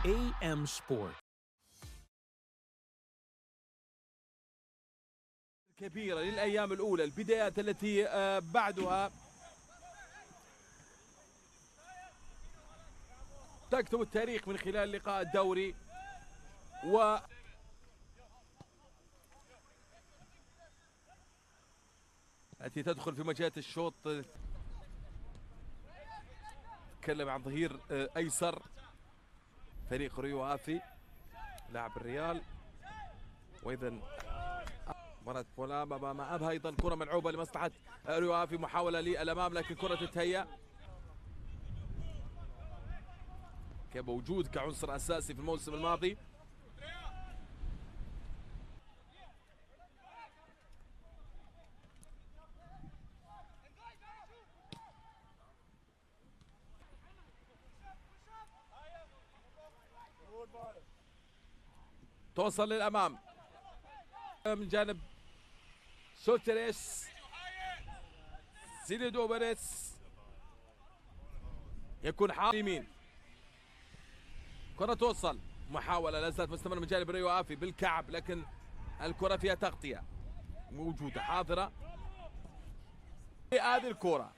AM Sport. كبيرة للأيام الأولى، البدايات التي بعدها تكتب التاريخ من خلال لقاء الدوري. و التي تدخل في مجال الشوط. تكلم عن ظهير أيسر فريق ريو آفي لاعب الريال. وإذا مباراة بولا أمام أبها، أيضا كرة ملعوبة لمصلحة ريو آفي، محاولة للأمام لكن كرة تتهيأ. كموجود كعنصر أساسي في الموسم الماضي. توصل للأمام من جانب سوتريس، سيدو بيريس يكون حاضر يمين. كرة توصل، محاولة لا زالت مستمرة من جانب ريو آفي بالكعب، لكن الكرة فيها تغطية موجودة حاضرة. هذه الكرة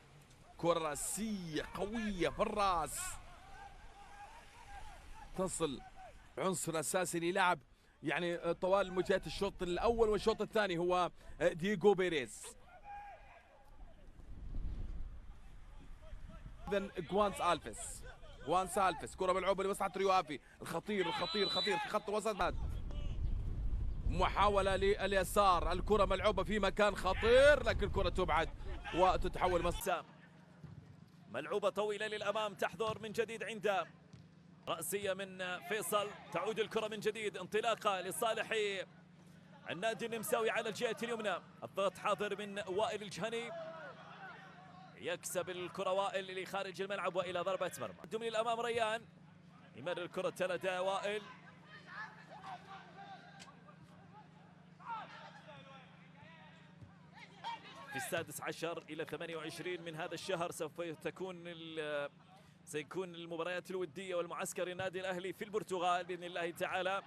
كرة رأسية قوية في الراس، تصل عنصر أساسي للعب يعني طوال مجهات الشوط الأول والشوط الثاني هو دييغو بيريز. إذن جوانس ألفيس، جوانس ألفيس، كرة ملعوبة لمصلحة ريو آفي، الخطير الخطير خطير في خط الوسط. محاولة لليسار، الكرة ملعوبة في مكان خطير لكن الكرة تبعد وتتحول مسام. ملعوبة طويلة للأمام، تحضر من جديد عند رأسية من فيصل، تعود الكرة من جديد، انطلاقة لصالح النادي النمساوي على الجهة اليمنى. الضغط حاضر من وائل الجهني، يكسب الكرة وائل لخارج الملعب وإلى ضربة مرمى. قدم للأمام ريان، يمرر الكرة لدى وائل. في 16 إلى 28 من هذا الشهر سوف تكون سيكون المباريات الودية والمعسكر النادي الأهلي في البرتغال بإذن الله تعالى.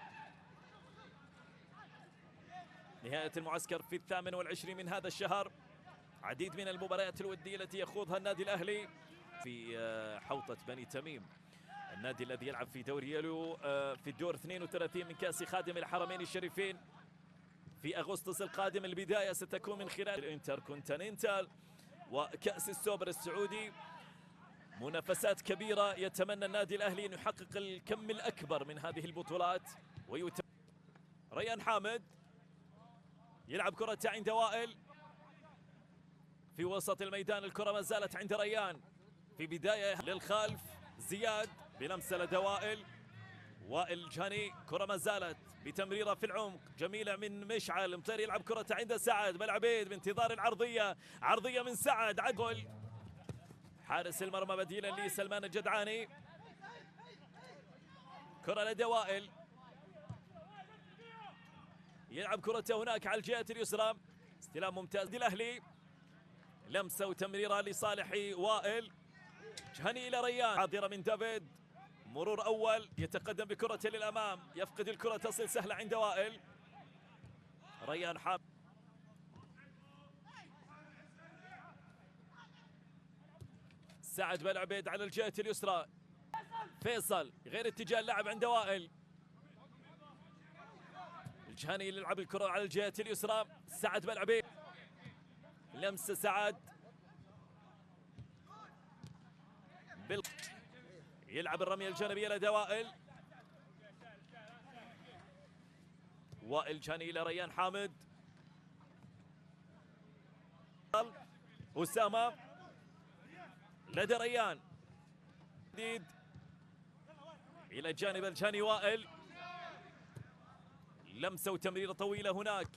نهاية المعسكر في 28 من هذا الشهر. عديد من المباريات الودية التي يخوضها النادي الأهلي في حوطة بني تميم، النادي الذي يلعب في دوري يلو في الدور 32 من كأس خادم الحرمين الشريفين في أغسطس القادم. البداية ستكون من خلال الانتر كونتيننتال وكأس السوبر السعودي. منافسات كبيرة، يتمنى النادي الأهلي أن يحقق الكم الأكبر من هذه البطولات. ريان حامد يلعب كرة عند وائل في وسط الميدان، الكرة ما زالت عند ريان في بداية للخلف، زياد بلمسة لدى وائل، وائل جاني، كرة ما زالت بتمريرة في العمق جميلة من مشعل مطير، يلعب كرة عند سعد بلعبيد بانتظار العرضية، عرضية من سعد، عدل حارس المرمى بديلا لسلمان الجدعاني. كرة لدى وائل، يلعب كرته هناك على الجهة اليسرى، استلام ممتاز للأهلي، لمسة وتمريرة لصالح وائل، جهني إلى ريان، حاضرة من دافيد، مرور أول، يتقدم بكرة للأمام، يفقد الكرة، تصل سهلة عند وائل، ريان حاب. سعد بلعبيد على الجهة اليسرى، فيصل غير اتجاه اللعب عند وائل، الجهني يلعب الكرة على الجهة اليسرى، سعد بلعبيد، لمسة سعد، يلعب الرمية الجانبية لدى وائل، وائل جاني إلى ريان حامد، أسامة لدى ريان، جديد إلى جانب الجاني وائل، لمسة وتمريرة طويلة هناك.